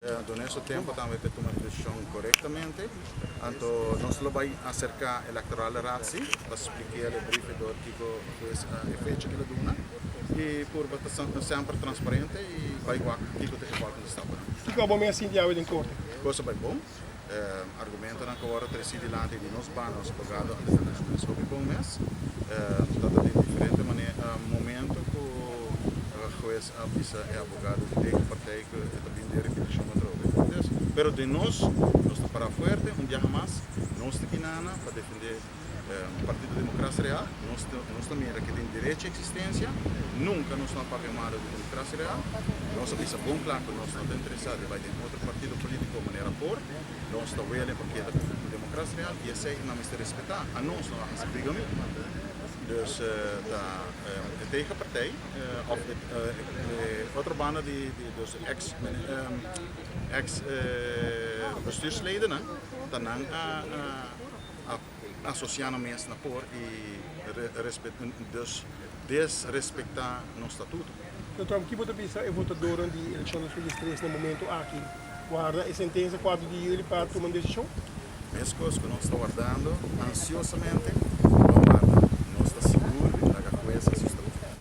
Duna su tempo tambe pa tuma decision corectamente. Anto nos lo bay acerca Electorale Raad si pa splica e brief door kico hues e fecha cu lo duna y purba ta semper transparente y bay wak kico ta e volgende stapnan. Kico abo mes a sinti awe den corte? Cos a bay bon. Argumentonan cu a worde treci dilanti di nos banda, nos abogado a defende su mes hopi bon mes. Ta ta den diferente momento cu hues a bisa e abogado di tegenpartij cu e ta bin den repeticion atrobe. Dus, pero den nos, nos ta para fuerte un biaha mas, nos ta kinana pa defende Partido Democracia Real, nos nos ta mira ke tin derecho existencia, nunca nos no a papia malo di Democracia Real, nos a bisa bon kla ku nos no ta interesa di bai den otro partido politico manera por, nos ta welen pa keda ku Democracia Real y esey nan mester respeta, anos no a hasi bigami. Dus ta e tegenpartij of e otro banda di dus ex ex bestuursledennan ta nan a a asocia nan mes na por y dus desrespecta nos statuto. Doctor, ki bo ta bisa e votadornan di eleccion 2013 na momento aki? Warda e sentencia 4 di juli pa tuma un decision? Mescos cu nos ta wardando ansiosamente, ban warda.